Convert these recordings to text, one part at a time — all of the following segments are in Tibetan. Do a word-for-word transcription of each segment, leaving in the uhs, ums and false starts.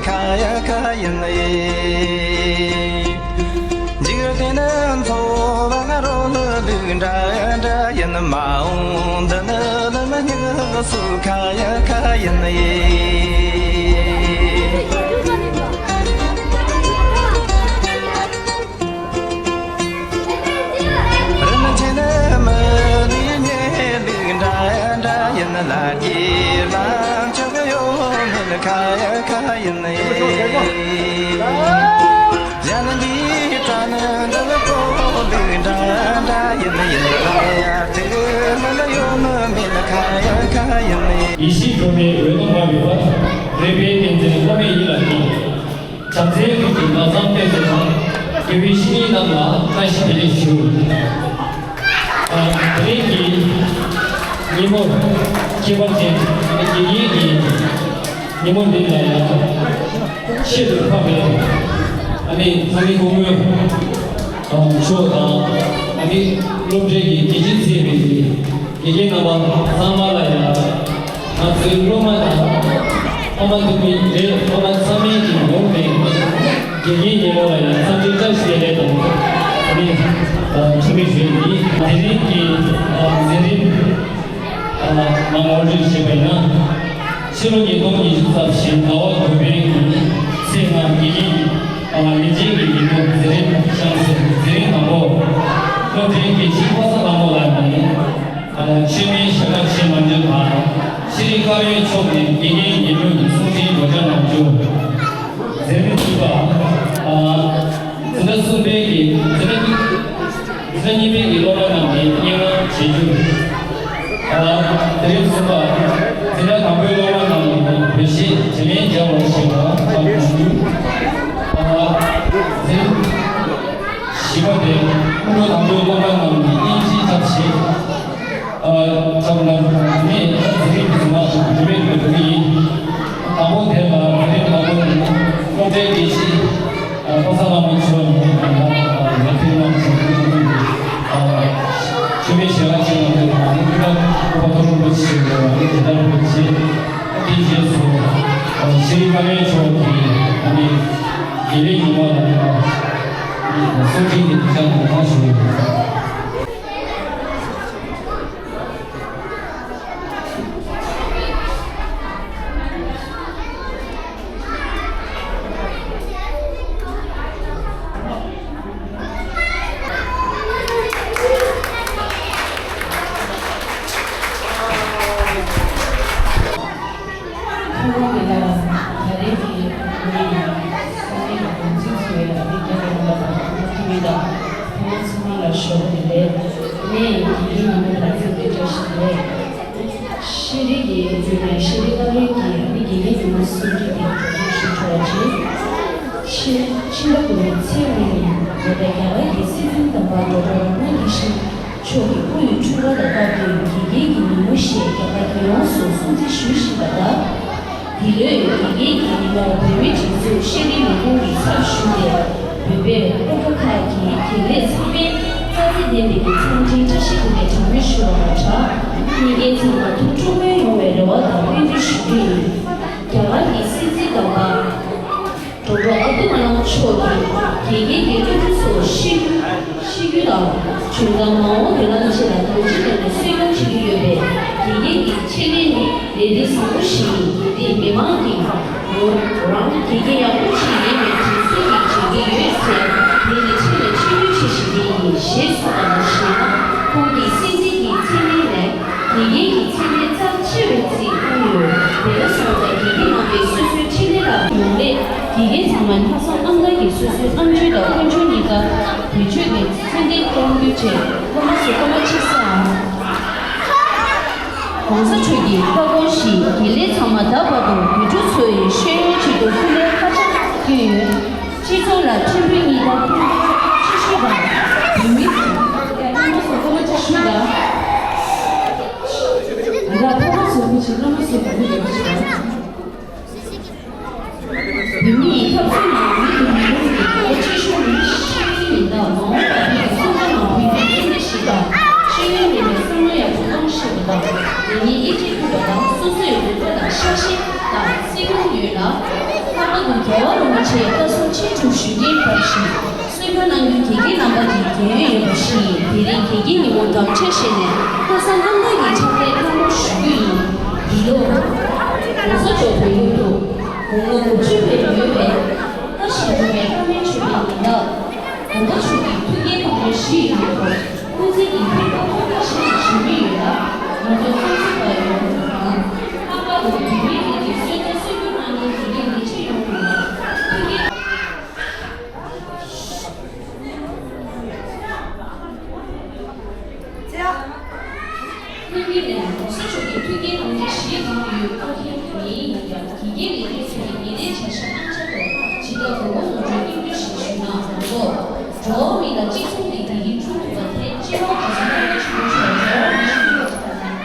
ཁ་ཡ་ཁ་ཡིན་ལེ། འཇིག་རྟེན་ནི་འཚོ་བ་རོལ་ལུགས་འདྲ་འདྲ་ཡིན། མ་འོངས་འདི་ནི་ལམ་སྙེགས་སུ་ཁ་ཡ་ཁ་ཡིན་ལེ། རིན་ཆེན་མི་ལུས་ཉེ་ལུགས་འདྲ་འདྲ་ཡིན། ལ་རྒྱའི་ལམ་ཆགས་ཡོད་མེད་ཁ་ཡ་ཁ་ཡིན། གཞན་འདིའི་གྲྭ་ནི་འདི་ལ་གོ་ལུགས་འདྲ་འདྲ་ཡིན། ཡིན་ལ་ཡ་དེ་ལ་ཡོད་མི་མེད་ཁ་ཡ་ཁ་ཡིན། ཡེ་ཤེས་སྒྲོན་མེའི་འོད་སྟོང་འབར་བའི་བར། རེ་བའི་རྟེན་འབྲེལ་སློབ་མའི་ཡིད་ལ་བརྟེན། བྱམས་བརྩེའི་མདུན་གྱི་ལམ་བཟང་བསྟན་འཛིན་དང་། དགེ་བའི་བཤེས་གཉེན་རྣམས་ལ་བཀྲ་ཤིས་བདེ་ལེགས་ཞུ། ཨ། དེ་རིང་གི་ཉིན་མོར་ཁྱད་པར་ཅན་དགེ་རྒན་གྱི་ཉིན་མོ་འདི་ལ་ཡང་ཤིན་ཏུ་འཕགས་པའི་ཨ་ནི་ཚང་མའི་སྐུ་ངོ་མཆོག་དང་། ཨ་ནི་སློབ་གྲྭའི་གི་དགེ་ཆེ་མཛད་པའི་གི་དགེ་རྒན་རྣམ་པ་ཚང་མ་ལ་ཡང་། ང་ཚོའི་སློབ་མ་དང་ཕ་མ་འདུག་མི་རེད། ཕ་མ་ཚང་མས་ཀྱི་ཡོང་བའི་དགེ་རྒན་ཉིན་མོ་ལ་ཡང་འཚམས་འདྲི་བཀྲ་ཤིས་བདེ་ལེགས་དང་ཨ་ནི་འཚམས་འདྲི་ཞུ་ཡི། དེ་རིང་གི་མཛད་རིམ་མ་ངོ་སྤྲོད་བྱས་པ་ཡིན་ན། ཕྱི་ལོ་ཉིས་སྟོང་ཉི་ཤུ་རྩ་བཞི་ཟླ་བ་དགུ་པའི་ཚེས་ལྔ་དགེ་རྒན་ལས་བྱེད་ཀྱི་ཉིན་མོ་མཛད་རིམ་བཤམས་ཟིན། མཛད་རིམ་དང་པོ་སློབ་གྲྭའི་དགེ་བཤེས་ཕ་ས་ལྷ་མོ་ལགས་ནས། ཨ། ཆེད་མངགས་ཞལ་བཀའ་ཆེན་གནང་རྒྱུ་དང་། ཤེས་རིག་བཀའ་བློན་མཆོག་ནས་དགེ་རྒན་ཉིན་མོའི་གསུང་འཕྲིན་སྒོ་འགྲམ་གནང་རྒྱུ། མཛད་རིམ་བཅུ་པ། ཨ། འཛིན་གྲྭ་གསུམ་པའི་གི་འཛིན་གྲྭ་གཉིས། འཛིན་གྲྭ་གཉིས་པའི་གི་སློབ་མ་རྣམས་ནས་སྙན་ངག་བྱེད་རྒྱུ། ཨ། མཛད་རིམ་གསུམ་པ། འཛིན་གྲྭ་དང་པོའི་སློབ་མ་རྣམས་ནས་བོད་གཞས་དྲིན་ལན་འཇལ་བར་ཞེས་པ་གནང་རྒྱུ། ཨ། འཛིན། བཞི་པ་དེ། སྐུ་མགྲོན་དང་པོའི་སློབ་མ་རྣམས་ནས་དབྱིན་ཇིའི་ཐབས་ཤེས། ཨ། ཐབས་ལམ་ནས་མཛད་རིམ་གྱི་བཟུང་བ་རིམ་པས་འགྲོ་གི་ཡིན། དང་པོ་དེ་ལ་མཛད་རིམ་དང་པོ་ནི་སློབ་གྲྭའི་དགེ་བཤེས་ཕ་ས་ལྷ་མོ་མཆོག་ནས་ལམ་སྟོན་གནང་བཞིན་པའི་ཆོས་པའི་ཞལ་ལག་ཅིག་གནང་འདུག་ཨ་ནི་སྐུ་ན་ཨོ་པ་ཐོ་རོ་པོ་ཆེ་ལ་ནི་དེ་ལྟར་དུ་བྱེད། དེའི་རྗེས་སུ་ཤེས་རིག་བཀའ་བློན་མཆོག་གིས་ཨ་ནི་དགེ་ལེགས་ཉི་མ་ལ་གསུང་འཕྲིན་གྱི་དུས་ཆེན་དུ་གནང་ཞུ་ཡོད། ཁོང་གི་ལ་ད་རེས་ཀྱི་ངའི་ས་གནས་ཀྱི་འགོ་འཛིན་ཚོའི་ལ་དེ་རྒྱ་ལ་ཡོད་པ་དང་ཐུ་མི་དང་ཐུ་མ་ཚང་མ་ལ་ཞོགས་པ་རེད། ངས་དགེ་རྒན་ཉི་མ་ལ་ཚིག་དེ་བཀྲ་ཤིས་བདེ་ལེགས། ཤེས་རིག་གི་བརྒྱུད་ནས་ཤེས་རིག་བཀའ་བློན་གྱིས་ཨ་ནི་དགེ་རྒན་ཉི་མ་གསུང་གི་དེ་གྲ་སྒྲིག་ཞུ་ཆོག་པ་བྱས། ཕྱི་ཕྱི་ཟླ་དགུ་པའི་ཚེས་དགུ་ཉིན་འདས་པའི་རྒྱ་གར་གྱི་སྲིད་དོན་བདམས་པ་ཌོག་ཊར་ར་མོན་ཡེ་ཤེས་མཆོག་གིས་སྐུ་ཡི་འཁྲུངས་སྐར་དང་སྟབས་བསྟུན་དགེ་རྒན་གྱི་ཉིན་མོ་ཞེས་རྒྱ་གར་རྒྱལ་ཡོངས་སུ་སྲུང་བརྩི་ཞུས་བཞིན་པ་ལྟར། འདི་ལོའི་དགེ་རྒན་གྱི་ཉིན་མོ་བོད་མིའི་སྒྲིག་འཛུགས་ཤེས་རིག་ལས་ཁུངས་ཀྱི་ཚབ་ཞུས་ཏེ། བོད་པའི་སློབ་གྲྭ་ཁག་གི་དགེ་ལས་ཚང་མའི་རྩ་ཚིག་ལྡན་པའི་འཚམས་འདྲིའི་བཀྲ་ཤིས་བདེ་ལེགས་གྲངས་མེད་ཞུ་བ་དང་སྦྲགས། མི་རྒན་ཚང་མ་ཐུགས་སྤྲོ་པོ་ཡོང་བའི་རེ་བ་དང་སྨོན་འདུན་ཞུ་རྒྱུ་ཡིན། རྒྱ་གར་གྱི་སྲིད་འཛིན་དམ་པ་ཌོག་ཊར་ཨབ་དུལ་ཀ་ལམ་མཆོག་གིས་དགེ་རྒན་གྱི་སློབ་ཕྲུག་ཚོར་ཤེས་ཤེས་རྒྱུ་དང་། འཇོན་ཐང་མ་འོངས་བོད་ལྗོངས་ཆེད་ལ་གང་ཅི་ལས་ནས་གསོན་སྐྱོང་བྱེད་ཀྱི་ཡོད་པས། དགེ་རྒན་གྱི་ཆེད་ལས་ནི་ལས་རིགས་བཟང་པོ་ཞིག་ཡིན། དེས་མི་མང་གིས་ངོ་རང་དགེ་རྒན་ཡག་པོ་ཅིག་ཡིན་པའི་དྲན་གསོ་ཞིག་བྱེད་ཀྱི་ཡོད་ཚེ། དེ་ནི་ཆེས་ལས་ཆེས་མཐོའི་ཆེད་ཞིག་ཡིན་ཞེས་གསུངས་པ་ནང་བཞིན། ཁོང་གིས་སྲིད་འཛིན་གྱི་མཚན་གནས་ལས་དགེ་རྒན་གྱི་མཚན་གནས་རྩ་ཆེ་བའི་རྩིས་གནང་ཡོད། དེ་ལ་སོང་ཙང་དགེ་རྒན་རྣམ་པས་སོ་སོའི་ཆེད་ལས་ལ་ཡོང་སླད། དགེ་རྒན་ཚང་མ་ལྷག་བསམ་རྣམ་དག་གིས་སོ་སོའི་རྣམ་དཔྱོད་དང་ཀུན་སྤྱོད་གཉིས་ཀ་བེད་སྤྱོད་ཀྱིས་ཚད་ལྡན་གཏོང་རྒྱུའི་ཆེད། སློབ་མ་ཚོ་སྐར་མ་གཅིག་གཟིགས་ཨང་། ༸གོང་ས་མཆོག་གི་བཀའ་དགོངས་བཞིན་དགེ་ལས་ཚང་མ་ད་བར་དུ་བོད་ཕྲུག་ཚོའི་ཤེས་ཡོན་ཆེད་དུ་སྐུ་ལས་ཧ་ཅང་བསྐྱོན་ཡོད། སྤྱི་ཚོགས་ལ་ཕྲན་བུའི་གཉིས་ཀ་ཕན་ཐོགས་ཆེ་ཤོས་དང་། བོད་མི་ཚོ་ཡ་སློབ་མ་ཚོ་སྐར་མ་གཅིག་གཟིགས་ཨང་། ད་ཕ་མ་ཚོ་བུ་ཆེ་སློབ་མ་ཚོ་ག་རེ་ཡོད་ཅེ་ན། བོད་མི་ཡི་འཐབ་རྩོད་ནང་མི་དང་མི་རིགས་ཀྱི་ཐོག་ཆེ་ཤོས་ནི་ཤེས་ཡོན་ཡིན་སྟབས། མ་འོངས་པར་བོད་ཀྱི་སྲིད་དོན་ནང་ཕན་ཚུན་མཉམ་ལས་ཤིག་དང་། ཤེས་ཡོན་ལྡན་པའི་བསམ་བློ་ཡག་པོ་གཏོང་ཤེས་པ་དང་། མི་ཉིད་ཡིད་ཆེས་ཐུབ་པ་དང་། སོ་སོའི་རིག་པ་དང་ཤ་ཞེན་དང་སེམས་ཁམས་ཡོད་ལ། ལྷག་པར་ རྒྱལ་བ་རིན་པོ་ཆེས་བཀའ་གསུང་ཆེད་དུ་ཞུ་མཁན་བར་ཞིག་གསོལ་སྟོན་གནང་རྒྱུ་དགེ་རྒན་རྣམ་པ་གི་རྒན་ཡོལ་ཡོད་པ་ཞིག་ཡིན། དེ་རིང་དགེ་རྒན་ཉིན་མོ་དམ་བཅའ་བཞེས་ནས་ལྷག་བསམ་རྣམ་དག་གི་ཕྱག་ལས་བཀའ་མོལ་ཞུ་རྒྱུ་ཡིན། འདི་ལོ་༸གོང་ས་མཆོག་བོད་ཡུལ་དུ་དགུང་ལོ་དགུ་བཅུ་བར་ཡོད་པའི་བཀའ་བཞིན་སྒྲུབ་པའི་བཀའ་མའི་མཆོད་པའི་ཉིན་ལ། དགོངས་པ་ཆོས་ཀྱི་ཐུགས་འགན་དང་ལེན་བཞི་ཡོད་སྐོར་སྐུ་ཚེ་གི་ཕན་ཐོགས་ཐོག་མཐའ་བཞི་ནས་ཞུ་གི་ཡོད་ལ། ང་ཚོ་ཚོགས་གཙོ་པ་ཡོངས་དང་། ལྷག་པར་དུ་བོད་མིའི་སྒྲིག་འཛུགས་གསོལ་སྟོན་གསོལ་སྟོན་གནང་མཁན་དགེ་རྒན་ལས་བྱེད་ཡོངས་ལ་ཐུགས་རྗེ། ཁོང་གིས་ནས་༸གོང་ས་མཆོག་གི་ཐུགས་འགན་དང་ལེན་བཞི་གང་ཡོད་སྐོར་མཁྱེན་གྱི་མེད། ཡིན་ཡང་དགེ་རྒན་ལས་དོན་ཚོ་གི་ཉིན་རེའི་བྱ་གཞག་བཏང་ཆ་དང་ཇི་ལྟར་དགོས་མཁོ་ངོ་སྤྲོད་སྙིང་བསྡུས་ཤིག་ཞུས་ན། ང་ཚོ་འགྲོ་བ་མི་ལ་གཅིག་མཚུངས་ཀྱི་བདེ་སྐྱིད་འཁྲུངས་ཐུབ་པ་དེ་སྤྱི་ནོར་གོང་ས་སྐྱབས་མགོན་ཆེན་པོ་མཆོག་འགྲོ་བ་མི་ཞིག་ཐུགས་ལ་བཞག་ན།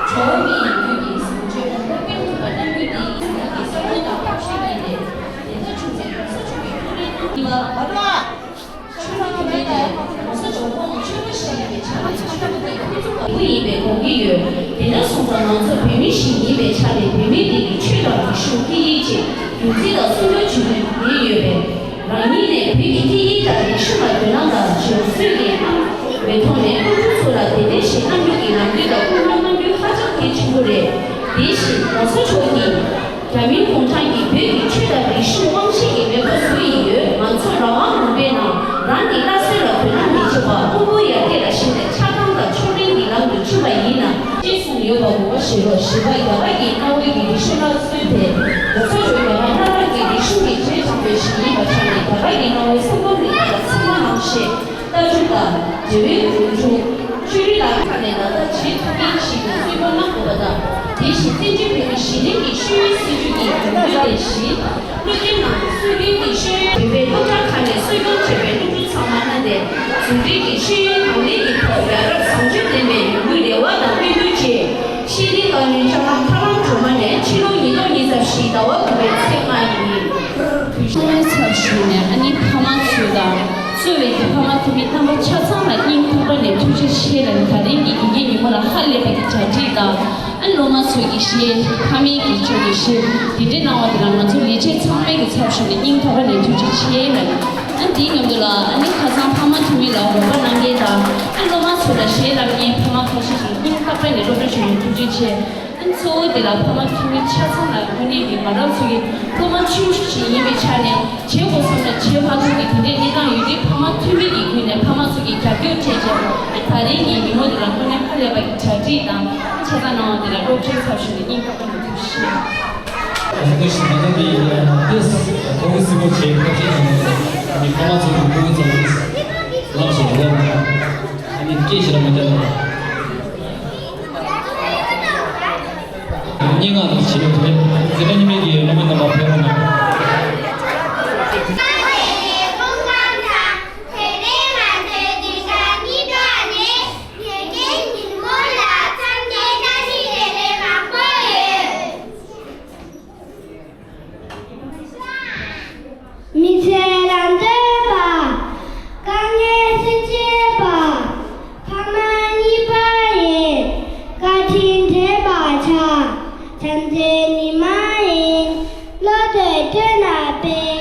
འགྲོ་བ་མིའི་ཡིད་ཀྱི་བཟང་སྤྱོད་གོང་བུ་སྤེལ་ཐུབ་པ་གནང་རྒྱུ་དེ་ཡིན་ཟེར་ནས་ཀྱི་བསམ་བློ་དང་ཐབས་ཤེས་ཡིན་ཏེ། དེ་ལྟར་བྱུང་ཚེ་གོང་ས་མཆོག་གི་ཐུགས་རེ་གནང་གི་ལ། ཆོས་ལུགས་ཀྱི་མི་ནས་གོང་ས་མཆོག་ཁོང་ཆོས་པ་ཞིག་ཡིན་པའི་ཆ་ནས་ཆོས་ལུགས་ཀྱི་ཁུར་ཚོ་བ་ཡིན་པའི་དགོངས་ཀྱི་ཡོད། དེ་འདྲ་སོང་ཙང་ང་ཚོ་བོད་མི་ཞིག་ཡིན་པའི་ཆ་ནས་བོད་མི་དེ་གི་ཆོས་དང་རིག་གཞུང་སྐད་ཡིག་ཅེས་རྒྱུན་འཛིན་དང་སྲུང་སྐྱོབ་བྱེད་དགོས་ཀྱི་ཡོད་པས། རང་ཉིད་ནས་བོད་ཀྱི་སྐད་ཡིག་དང་རིག་གཞུང་ལ་དོ་སྣང་དང་སྦྱོང་བརྩོན་གྱི་རྣམ་པའི་ཐོག་ནས་སློབ་ཕྲུག་ཚོ་ལ་དེ་འདྲ་ཞིག་གནང་རྒྱུ་གི་ལམ་སྟོན་དང་སྐུལ་སློང་གནང་རྒྱུ་ཧ་ཅང་གལ་ཆེན་པོ་རེད། དེ་བཞིན་གོང་ས་མཆོག་གིས་རྒྱ་མིའི་གུང་ཁྲན་གྱིས་བོད་ཀྱི་ཆོས་དང་རིག་གཞུང་དབང་ཤེད་ཀྱི་མེ་འཁོར་བཟོ་ཡི་ཡོད། ང་ཚོ་རང་དབང་ལུང་པའི་ནང་རང་གི་བླ་སྲོག་ལ་དོ་སྣང་མི་བྱེད་པར་དབུལ་པོ་ཡར་རྒྱས་ལ་གཞིགས་ནས་ཆགས་སྡང་དང་ཕྱོགས་རིས་ཀྱི་ལམ་དུ་ཆུད་པ་ཡིན་ན། ཅེས་གསུངས་ཡོད་པ་ངོ་མ་ཤེས་རོགས། བཞི་པ། རྒྱ་གར་གྱི་གནའ་བོའི་གི་རིག་གཞུང་སླར་གསོའི་ཐད་གོང་ས་མཆོག་རྒྱ་གར་སྔ་རབས་ཀྱི་རིག་གཞུང་གི་རྗེས་འཇུག་པ་ཞིག་ཡིན་པ་ཆ་ནས། རྒྱ་གར་གྱི་གནའ་བོའི་སེམས་ཁམས་རིག་པ་དང་ཚད་མ་རྣམ་བཤད། ལྟ་གྲུབ་དང་འབྲེལ་བའི་སྒོ་ཕྲུག་ཤེས་རིག་དང་ཁ་ནས་ལག་བསྟར་བྱེད་ཐུབ་མཁན་ཞིག་ཏུ་བརྩི་བཀུར་གནང་དགོས་པ་དང་། དེ་བཞིན་བཙན་བྱོལ་བོད་མིའི་གཞི་རིམ་གྱི་ཤེས་ཡོན་སྲིད་བྱུས་ཀྱི་དོན་འཁྱོལ་དེ་བཞིན། སློབ་གྲྭའི་ནང་སྲོལ་རྒྱུན་གྱི་ཤེས་ཡོན་བོད་པའི་སློབ་གྲྭ་ཁག་ནས་གསོ་སྐྱོང་བྱས་པའི་སློབ་ཕྲུག་ཚང་མ་མནའ་དེ་ཟུང་འབྲེལ་གྱིས་ཤེས་ཡོན་གོང་ལེགས་ཀྱི་ཐོག་ཡ་རབས་བཟང་སྤྱོད་ལྡན་པའི་ཡོང་སྒོའི་རེ་བ་དང་སྨོན་འདུན་བཅས། ཤེས་རིག་བཀའ་བློན་ལྕམ་ལགས་ཐར་ལམ་སྒྲོལ་མ་ནས་ཕྱི་ལོ་ཉིས་སྟོང་ཉི་ཤུ་རྩ་བཞི་ཟླ་བ་དགུ་པའི་ཚེས་ལྔ་ཉིན། ཚང་མའི་ཚབ་ཞུས་ནས་ཨ་ནི་ཕ་མ་ཚོ་དང་གཙོས་པའི་ཕ་མ་ཕ་མའི་རྣམ་པ་ཆ་ཚང་ལ་སྙིང་ཐག་པ་ནས་ཐུགས་རྗེ་ཆེ་ལབ་ནས། ད་རིང་གི་དགེ་རྒན་ཉིན་མོ་ལ་ཧ་ལས་པའི་གི་གྲ་སྒྲིག་དང་། ཨ་ནི་སློབ་མ་ཚོས་ཀྱི་གཞས། ཕ་མའི་གི་ཚོས་ཀྱི་གཞས་དེ་འདྲའི་གནང་བ་དེ་ལ་ང་ཚོ་ལས་བྱེད་ཚང་མའི་གི་ཚབ་ཞུས་ནས་སྙིང་ཐག་པ་ནས་ཐུགས་རྗེ་ཆེ་ལབ་ནས། ཨ་ནི་དེའི་མཉམ་དུ་ལ་ཨ་ནི་ཁ་སང་ཕ་མ་འཐུས་མི་ལ་དགོངས་པ་གནང་མཁན་དང་། ཨ་ནི་སློབ་མ་ཚོ་ལ་གཞས་བསླབ་མཁན་ཕ་མ་ཁ་ཤས་ཤིག་སྙིང་ཐག་པ་ནས་སློབ་གྲྭ་ཞུ་མཁན་ཐུགས་རྗེ་ཆེ། ཨ་ནི་གཙོ་བོ་དེ་ལ་ཕ་མ་འཐུས་མི་ཆ་ཚང་ལ་དངོས་གནས་ཀྱི་ང་རང་ཚོ་གི་སློབ་མ་ཆུང་ཆུང་ཞིག་ཡིན་པའི་ཆ་ནས་བྱེད་དགོས་བསམ་ན་བྱེད་མ་ཐུབ་ཀྱི་དེ་འདྲའི་གནས་སྟངས་ཡོད་དུས། ཕ་མ་འཐུས་མི་གི་ངོས་ནས་ཕ་མ་ཚོ་གི་རྒྱབ་སྐྱོར་བྱས་རྗེས། ཨ་ད་རིང་གི་ཉིན་མོ་དེ་ལ་དངོས་གནས་ཧ་ལས་པ་གི་གྲ་སྒྲིག་དང་ཆ་ཚང་གནང་བ་དེ་ལ་སློབ་གྲྭའི་ཚབ་ཞུས་ནས་སྙིང་ཐག་པ་ནས་ཐུགས་རྗེ་ཆེ། ཨ་ནི་ཞིག་ང་ཚོ་འདི་ཡིན་ན་ཏེས་ཁོ་བོ་སི་པོ་བྱེད་ཐབས་ཤེས་དང་། ཨ་ནི་ཕ་མ་ཚོ་གི་ཁོ་བོ་ཚོ་ལམ་ཞིག་ལོ། ཨ་ནི་སྐད་ཞིག་ལ་མ་བརྒྱབ་ན། སྙན་ངག་དང་བྱིན་རླབས་དེ་འཛིན་གྲྭ་གཉིས་པའི་གི་སློབ་མ་རྣམ་པ་ཕེབས་རོགས་གནང་། མི་ཚེ་ལམ་སྟོན་པ། དཀའ་ངལ་སེལ་བྱེད་པ། ཕ་མ་གཉིས་པ་ཡིན། བཀའ་དྲིན་དྲན་པར་བྱ། བྱམས་བརྩེའི་ཉི་མ་ཡིན། བློ་གཏད་སྤྲོ་ན་སྤེལ།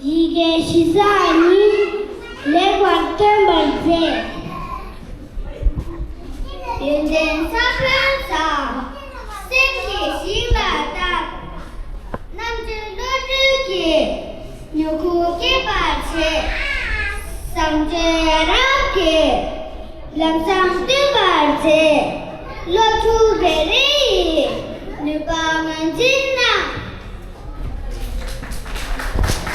ཡི་གེ་ཞེ་ས་ཉིད། ལེགས་པར་སྟོན་པར་མཛད། ཡོན་ཏན་ས་བོན་བཟང་། སེམས་ཀྱི་ཞིང་ལ་བཏབ། རྣམ་དཔྱོད་བློ་གྲོས་ཀྱིས། མྱུ་གུ་སྐྱེད་པར་བྱེད། བཟང་སྤྱོད་ཡ་རབས་ཀྱི། ལམ་བཟང་སྟོན་པར་མཛད། སློབ་ཕྲུག་རེ་རེ་ཡི། ནུས་པ་ངོས་འཛིན་གནང་།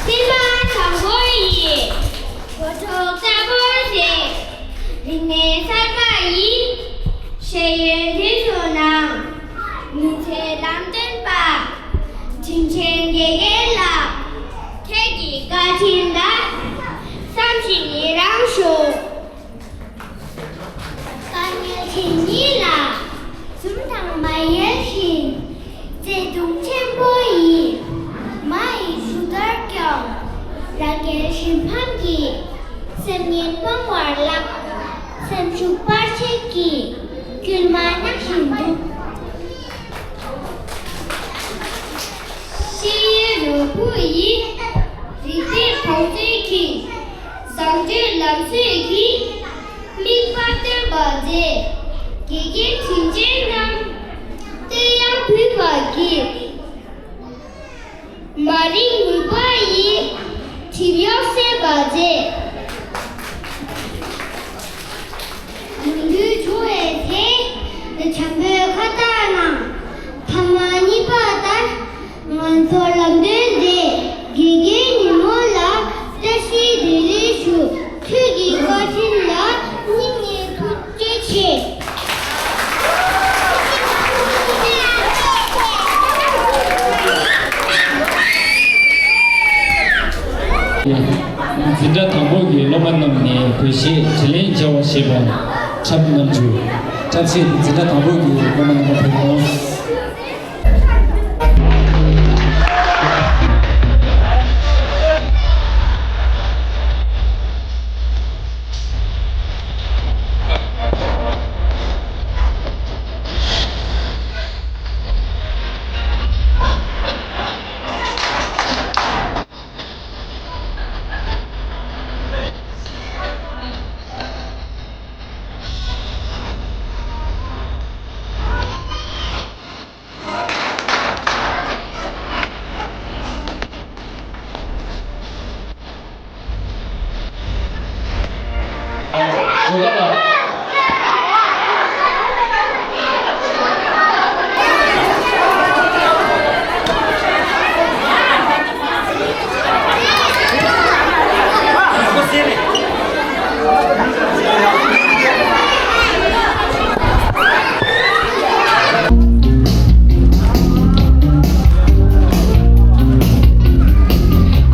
སྤེན་པ་དང་པོ་ཡི། འགོ་ཐོག་རྩ་འབོར་ཞིག་རིག་གནས་གསར་པ་ཡི། ཤེས་ཡོན་དུས་སུ་གནང་། མི་ཚེ་ལམ་སྟོན་པ། དྲིན་ཆེན་དགེ་རྒན་ལགས། ཁྱེད་ཀྱི་བཀའ་དྲིན་ལ། བསམ་བཞིན་ཡི་རང་ཞུ། དཀའ་ངལ་ཆེ་ཉིད་ལ། འཛུམ་དང་མ་ཡལ་བཞིན། བརྩེ་དུང་ཆེན་པོ་ཡིས། མ་ཡི་གཟུགས་འདར་ཀྱང་། རང་རྒྱལ་གཞན་ཕམ་གྱི། སེམས་ངན་སྤང་བར་བསླབ། སེམས་ཤུགས་སྤར་བྱེད་ཀྱི་སྐུལ་མ་གནང་བཞིན་འདུག། ཤེས་ཡོན་རོགས་པོ་ཡིས་རིག་པའི་བང་མཛོད་ཀྱི་བཟང་སྤྱོད་ལམ་སྲོལ་གྱི་དམིགས་པ་བཏོན་པ་རྗེས། དགེ་རྒན་དྲིན་ཅན་རྣམས་བསྟོད་དབྱངས་ཕུལ་བ་གྱིས། མ་རིག་ནུས་པ་ཡིས་སྒྲིབ་གཡོགས་སེལ་བ་མཛད། ཡོང་དུས་བྱུང་བའི་ཚེ། བྱམས་པའི་ཁ་བཏགས་ནང་། ཐ་མ་གཉིས་པ་ལྟར། ང་ཚོ་ལམ་སྟོན་མཛད། དགེ་རྒན་ཉིན་མོ་ལ་བཀྲ་ཤིས་བདེ་ལེགས་ཞུ། ཁྱོད་ཀྱི་བཀའ་དྲིན་ལ་སྙིང་ནས་ཐུགས་རྗེ་ཆེ། འཛིན་གྲྭ་དང་པོ་གི་སློབ་མ་རྣམས་ནས་བོད་གཞས་དྲིན་ལན་འཇལ་བར་བྱེད་པར་འཁྲབ་གནང་རྒྱུ། འཁྲབ་ཆེད་འཛིན་གྲྭ་དང་པོ་གི་སློབ་མ་རྣམ་པ་ཕེབས་གནང་།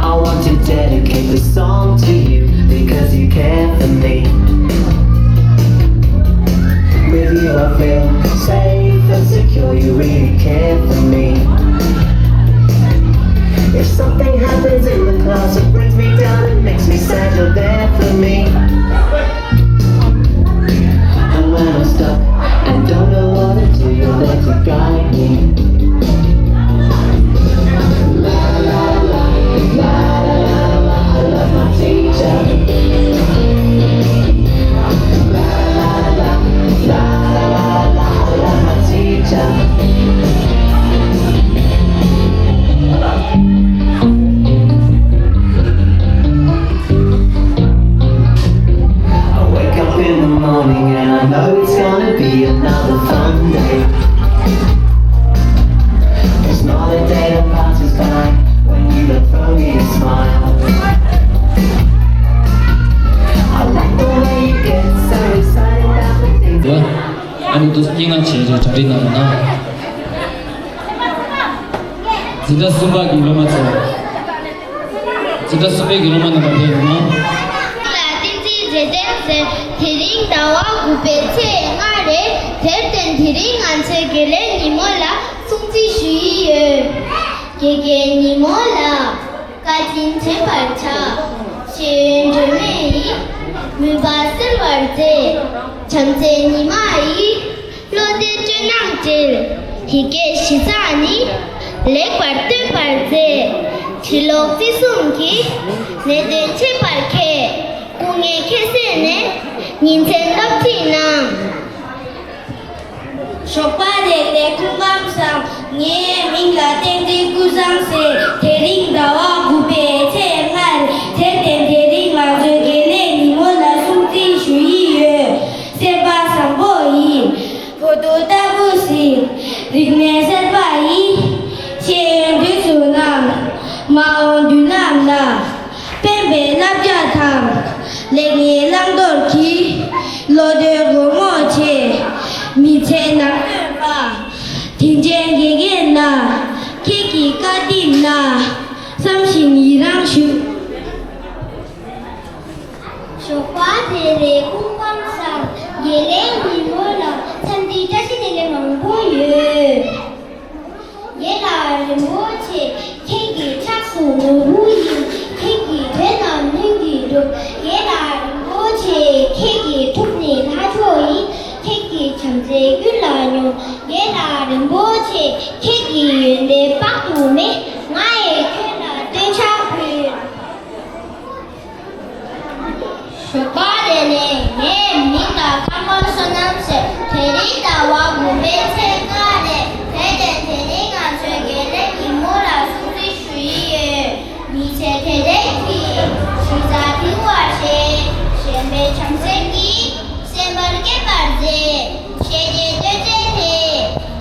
I want to dedicate this song to you because you care for me. With you I feel safe and secure, you really care for me. If something happens in the clouds, it brings me down and makes me sad, you're there for me. And when I'm stuck and don't know what to do, you're there to guide me. I wake up in the morning and I know it's gonna be another fun day. There's not a day that passes by when you don't throw me a smile. I like the way you get so excited about the things. ཨ་ནི་དུ་སྙན་ངག་བྱས་རེད། གྲ་སྒྲིག་གནང་རོགས་གནང་། འཛིན་གྲྭ་གསུམ་པ་གི་སློབ་མ་ཚོ། འཛིན་གྲྭ་གསུམ་པའི་གི་སློབ་མ་རྣམ་པ་ཕེབས་ཡོང་ན། ལ་བསྟན་འཛིན་རྗེས་བསྟན་ཟེར། དེ་རིང་ཟླ་བ་དགུ་པའི་ཚེས་ལྔ་རེད། དེར་བརྟེན་དེ་རིང་ང་ཚོའི་དགེ་ལས་ཉིན་མོ་ལ་སྲུང་བརྩི་ཞུ་ཡི་ཡོད། དགེ་རྒན་ཉིན་མོ་ལགས། བཀའ་དྲིན་དྲན་པར་བྱ། ཤེས་ཡོན་སྒྲོན་མེ་ཡིས། མུན་པ་སེལ་བར་མཛད། བྱམས་བརྩེའི་ཉི་མ་ཡིས། བློ་གཏད་སྤྲོ་སྣང་སྤྲེལ། ཡི་གེ་གཞི་རྩ་ནི། ལེགས་པར་སྟོན་པར་མཛད། ཕྱི་ལོགས་བརྩི་སྲུང་གིས། ནད་གདོན་མཆེད་པར་མཁས། སྐུ་ངལ་ཁྱད་བསད་ནས། ཉིན་མཚན་སློབ་ཁྲིད་གནང་། ཞོགས་པ་བདེ་ལེགས། སྐུ་ཁམས་བཟང་། ངའི་མིང་ལ་བསྟན་འཛིན་ཀུན་བཟང་ཟེར། དེ་རིང་ཟླ་བ་དགུ་པའི་ཚེས་ལྔ་རེད། དེར་བརྟེན་དེ་རིང་ང་ཚོའི་དགེ་ལས་ཉིན་མོ་ལ་སྲུང་བརྩི་ཞུ་ཡི་ཡོད། སེམས་པ་བཟང་པོ་ཡིས། བོད་དུ་ལྟ་བུ་ཞིག་རིག་གནས་གསར་པ་ཡིས། ཤེས་ཡོན་དུས་སུ་བསླངས། མ་འོངས་མདུན་ལམ་ལ། ཕན་པའི་བསླབ་བྱ་དང་། ལེགས་ཉེས་བླང་དོར་གྱི། བློ་གཏོད་སྒོ་མོ་ཆེ། མི་ཚེ་ནང་སྟོན་པ། དྲིན་ཅན་དགེ་རྒན་ལགས། ཁྱེད་ཀྱི་བཀའ་དྲིན་ལ། བསམ་བཞིན་ཡི་རངས་ཞུ། ཞོགས་པ་བདེ་ལེགས། སྐུ་ཁམས་བཟང་། དགེ་ལས་ཉིན་མོ་ལ་འཚམས་འདྲི་བཀྲ་ཤིས་བདེ་ལེགས་མང་པོ་ཡོད། རྒན་ལགས་རིན་པོ་ཆེ། ཁྱེད་ཀྱི་ཕྱག་སུ་ནོར་བུ་ཡིན། ཁྱེད་ཀྱི་དོན་རྣམས་ལྷུན་གྱིས་འགྲུབ། རྒན་ལགས་རིན་པོ་ཆེ། ཁྱེད་ཀྱི་ཐུགས་ནི་ རྒན་ལགས་རིན་པོ་ཆེ། ཁྱེད་ཀྱི་ཡོན་ཏན་དཔག་ཏུ་མེད། ང་ཡིས་ཁྱོད་ལ་བསྟོད་ཕྱག་ཕུལ། ཞོགས་པ་རེ་ལས་ངའི་མིང་ལ་ཀརྨ་བསོད་ནམས་ཟེར། དེ་རིང་ཟླ་བ་དགུ་པའི་ཚེས་ལྔ་རེད། དེ་དེ་དེ་རིང་ང་ཚོའི་དགེ་ལས་ཉིན་མོ་ལ་སྲུང་བརྩི་ཞུ་ཡི་ཡོད། མི་ཚེ་དེ་རིང་གི་གཞི་རྩ་ཐིང་བར་བྱེད། གཞན་པའི་བྱམས་སེམས་ཀྱིས་སེམས་པ་སྐྱིད་པར་མཛད། ཤེས་བྱའི་གཏེར་ཆེན་དེ་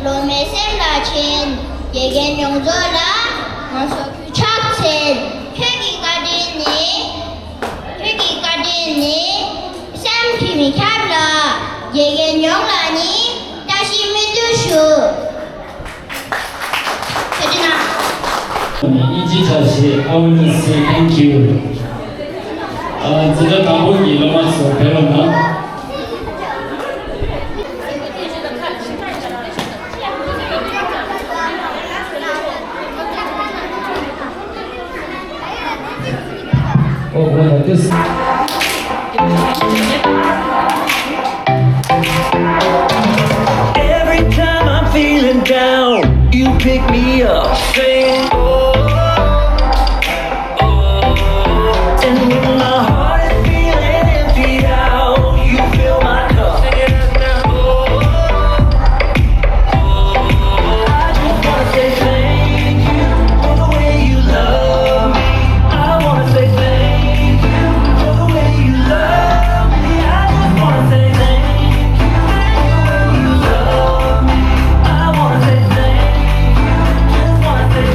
སློབ་མའི་སེམས་ལ་བྱིན། དགེ་རྒན་ཡོངས་རྫོགས་ལ་ང་ཚོ་གུས་ཕྱག་འཚལ། ཁྱོད་ཀྱི་བཀའ་དྲིན་ནི། ཁྱོད་ཀྱི་བཀའ་དྲིན་ནི་བསམ་གྱིས་མི་ཁྱབ་ལ། དགེ་རྒན་ཡོངས་ལ་ནི་བཀྲ་ཤིས་སྨོན་འདུན་ཞུ། ཐུགས་རྗེ་གནང་། དབྱིན་ཇི་འཆར་གཞི། I want to say thank you. ཨ། འཛིན་གྲྭ་དང་པོ་གི་སློབ་མ་ཚོ་ཕེབས་རོགས་གནང་། Oh, what is this? Every time I'm feeling down, you pick me up. Sing, oh, oh. And when my heart is feeling emptied out, you fill my cup. Oh, oh. I just wanna say thank you for the way you love me. I wanna say thank you for the way you love me. I just wanna say thank you for the way you love me. I wanna say thank you. Just wanna say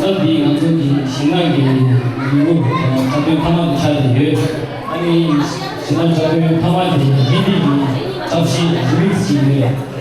སྐབས་འདིའི་ང་ཚོ་གི་གཞས་སྣ་གི་ལེའུ་འཁྲབ་སྟོན་མཐའ་མ་དེ་ཆགས་ཀྱི་ཡོད། ཨ་ནི་གཞས་སྣ་འཁྲབ་སྟོན་མཐའ་མ་དེ་ཧིན་དི་གི་འཁྲབ་གཞས་རི་མིག་སི་ཅིག་ཡོད།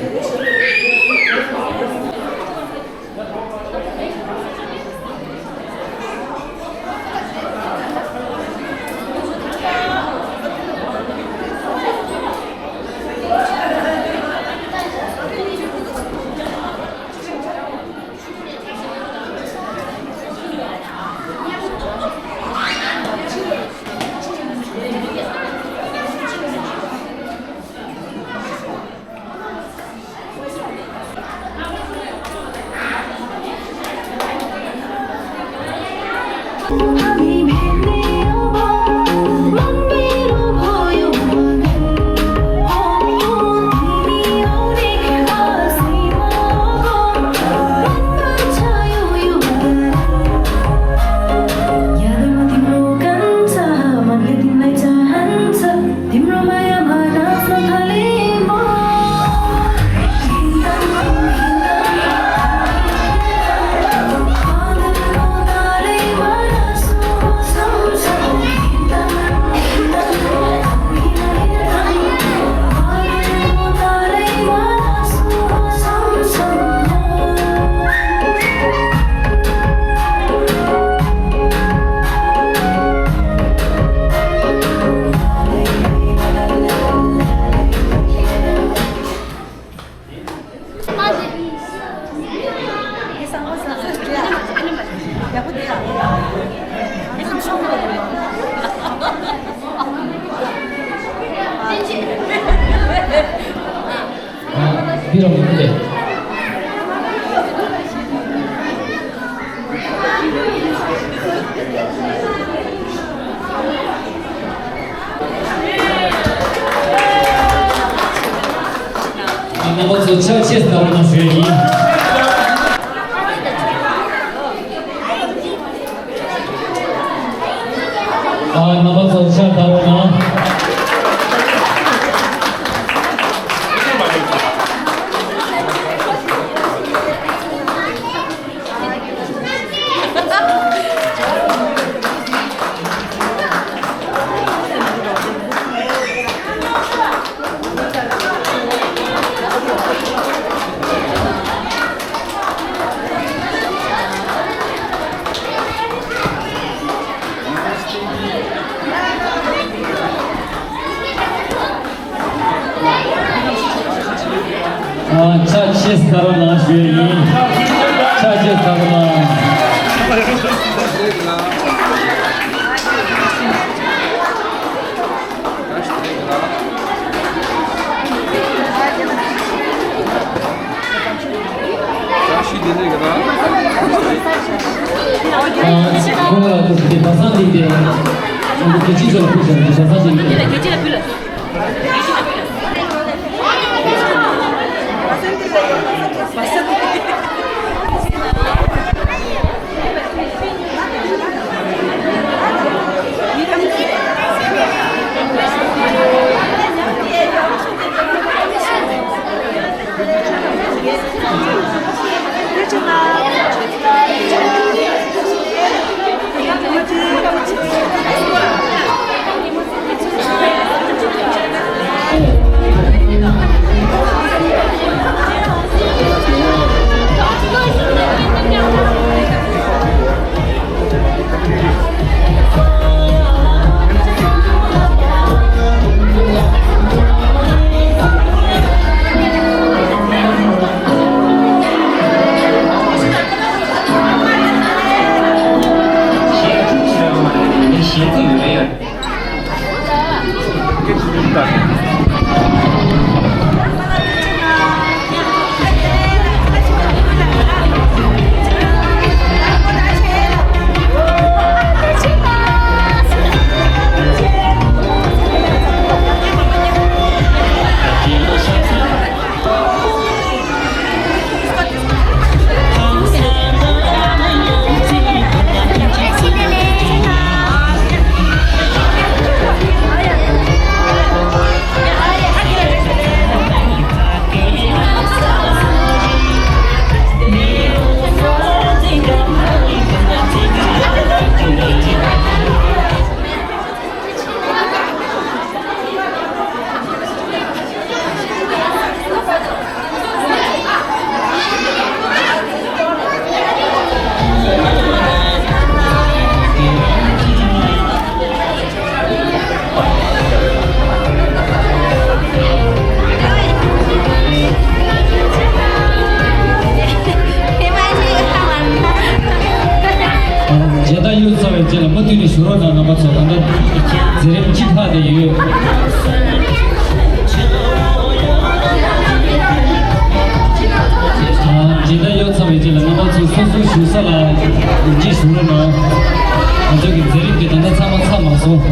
ཡག་པོ་འདུག་ཡ། དེ་ཚོ་ཤོག་ཁ་ལ་འདུག་ཡ། འདི་རང་མི་འདུག་སྟེ། རྣམ་པ་ཚོ་ཕྱག་ཕྱིར་བལྟ་རོགས་གནང་ཞུ་ཡ་ཡིན། ཨ། རྣམ་པ་ཚོ་ཕྱག་བལྟ་རོགས་གནང་། ཨ། ཕྱག་ཕྱིར་བལྟ་རོགས་གནང་ཞུ་ཡ་ཡིན། ཕྱག་ཕྱིར་བལྟ་རོགས་གནང་། ཨ། ཁོང་ལ་ཐུག་སྟེ་བ་སང་སྟེང་དེ། ཁྱེད་ཀྱིས་ཚོ་ཕུལ་བྱ་བ་བ་སང་སྟེང་དེ། མཇལ་དར་གཡུག་ཚར་བའི་རྗེས་ལ་མུ་མཐུད་ནས་བཞུགས་རོགས་གནང་། རྣམ་པ་ཚོ་ད་ལྟ་མཛད་རིམ་གཅིག་ལྷག་བསྡད་ཡོད། མཇལ་དར་གཡུག་ཚར་བའི་རྗེས་ལ་རྣམ་པ་ཚོ་སོ་སོའི་བཞུགས་ས་ལ་ཡར་རྒྱས་བཞུགས་རོགས་གནང་། ང་ཚོའི་གི་མཛད་རིམ་དེ་ད་ལྟ་ཚང་མ་ཚར་མ་སོང་།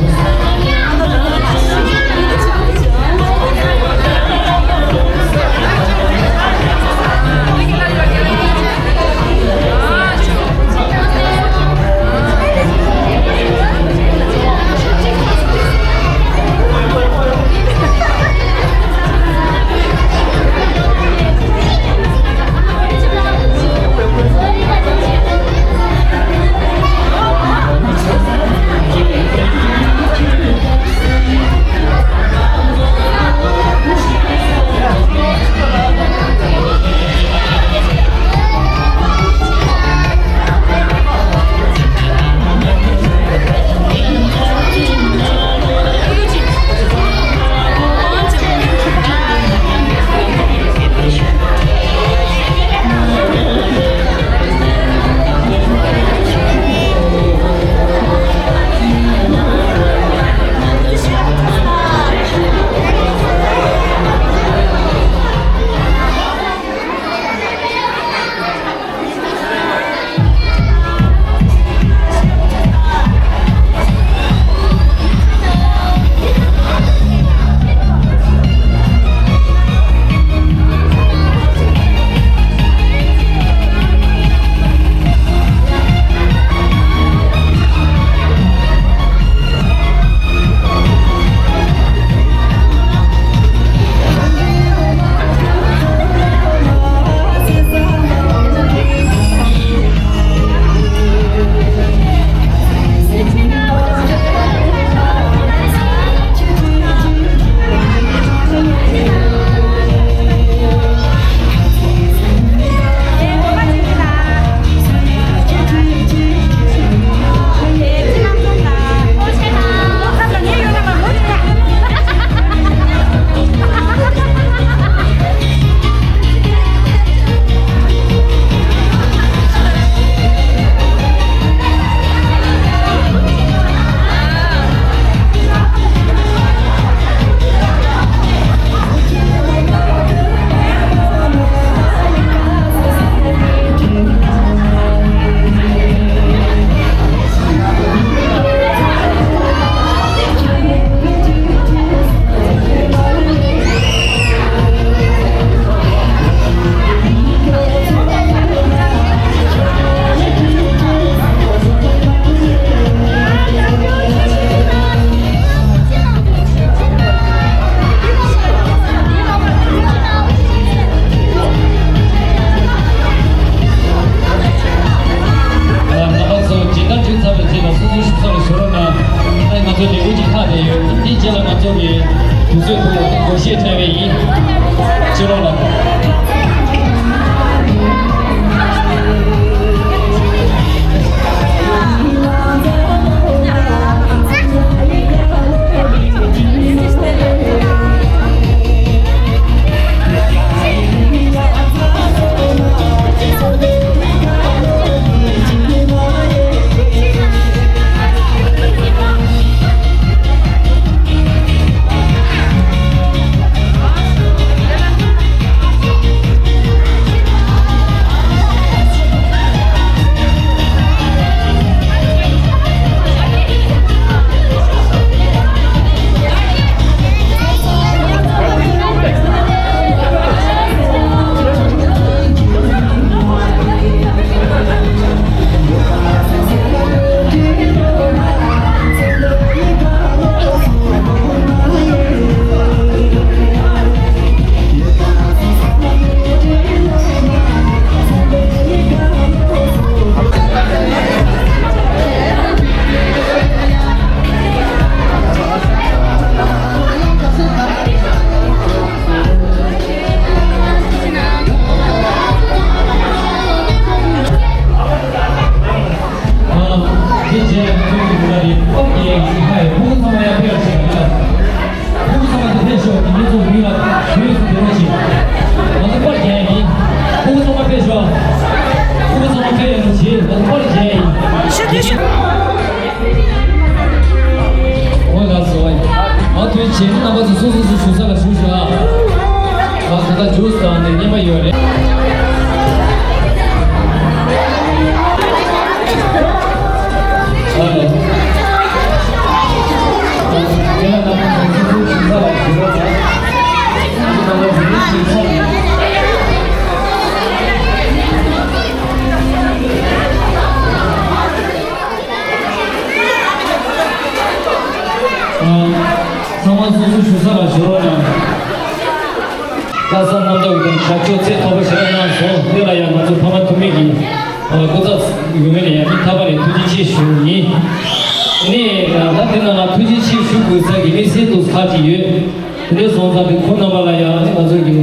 འོ་ལགས་སོ། ཨ་དོན་བྱེད་མི་རྣམ་པ་ཚོ་སོ་སོ་སོ་བཞུགས་ས་ལ་བཞུགས་ཤོག་ཨ། ཨ་ད་ལྟ་ཇུས་དང་ནི་རྔན་པ་ཡོད་རེད། ཨ་ལེ། ཁྱེད་རང་རྣམ་པ་ཚོ་སོ་སོ་བཞུགས་ས་ལ་བཞུགས་རོགས་གནང་། ཨ་ནི་རྣམ་པ་ཚོ་ནི་བཞུགས་ས་ལ། ཚང་མ་སོ་སོ་བཞུགས་ས་ལ་བཞུགས་རོགས་གནང་། ལྷ་ས་རྣམ་རྟོག་གི་དྲག་སྤྱོད་ཚད་མཐོ་པོ་ཞེ་དྲག་གནང་སོང་། དེ་ལ་ཡང་ང་ཚོ་ཕ་མ་འཐུས་མི་གི་སྐུ་ཚབ་ཡོད་མེད་ལ་ཡང་སྙིང་ཐག་པ་ནས་ཐུགས་རྗེ་ཆེ་ཞུ་ཡིན། དེ་ནས་ད་དེ་ནང་ལ་ཐུགས་རྗེ་ཆེ་ཞུ་དགོས་ས་གི་དམིགས་བསལ་དུ་ཁག་ཅིག་ཡོད། དེ་འདྲ་སོང་ཙང་དེ་ཁོང་རྣམ་པ་ལ་ཡང་ང་ཚོ་གི་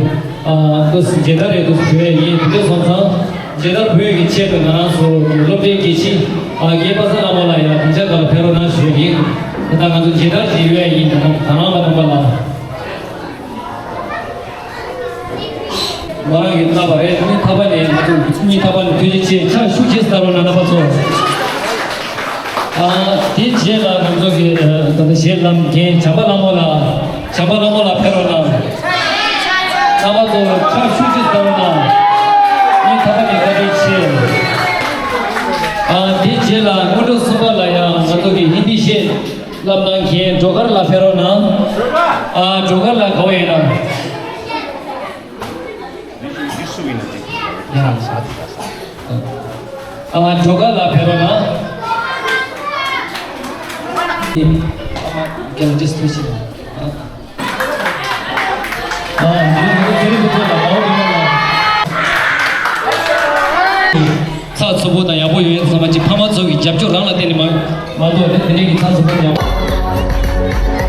ཨ་ཏོག་ཙམ་མཇལ་དར་རེ་ཏོག་ཙམ་ཞུ་ཡས་ཡིན། དེ་འདྲ་སོང་ཙང་མཇལ་དར་འབུལ་ཡས་ཀྱི་ཆེད་དུ་ང་རང་ཚོ་སློབ་གྲྭའི་དགེ་ཆེ་ཨ་རྒན་པ་སངས་ལྷ་མོ་ལ་ཡང་དམ་བཅའ་སྒང་ལ་ཕེབས་རོགས་གནང་ཞུ་ཡས་ཡིན། ད་ལྟ་ང་ཚོ་མཇལ་དར་ཞིག་ཡོད་ཡས་ཡིན། ད་ལྟ་ང་རང་པ་རྣམ་པ་ལ། མོ་རང་གིས་བཏབ་པ་རེད། སྙིང་ཐག་པ་ནས་ང་ཚོ་སྙིང་ཐག་པ་ནས་ཐུགས་རྗེ་ཆེ། ཕྱག་ཤུགས་ཆེ་ཙམ་གནང་རོགས་གནང་། རྣམ་པ་ཚོ། ཨ་དེ་རྗེས་ལ་ང་ཚོ་གི་ཨ་ད་ལྟ་གཞས་ལམ་མཁན་བྱམས་པ་ལྷ་མོ་ལགས། བྱམས་པ་ལྷ་མོ་ལགས་ཕེབས་རོགས་གནང་། རྣམ་པ་ཚོ་ཕྱག་ཤུགས་ཆེ་ཙམ་གནང་། སྙིང་ཐག་པ་ནས་བཀའ་དྲིན་ཆེ། ཨ་དེ་རྗེས་ལ་སྔོན་འགྲོ་གསུམ་པ་ལ་ཡང་ང་ཚོ་གི་ཧིན་དི་གཞས་བསླབ་གནང་མཁན་སྒྲོལ་དཀར་ལགས་ཕེབས་རོགས་གནང་། ཨ་སྒྲོལ་དཀར་ལགས་ག་པར་ཡོད་ན། ཨ་སྒྲོལ་དཀར་ལགས་ཕེབས་རོགས་གནང་། ཨ་རྒན་ལགས་ཐུགས་རྗེ་ཆེ། ཨ་ཨ་ཚགས་ཚུད་པོ་དང་ཡག་པོ་ཡོད་ཡ་ཚང་མ་གཅིག་ཕ་མ་ཚོ་གི་རྒྱབ་སྐྱོར་རང་ལ་བརྟེན་ནས་མ་མ་གཏོགས་རེད། དེ་འདྲའི་གི་ཚགས་ཚུད་པོ་ཡག་པོ།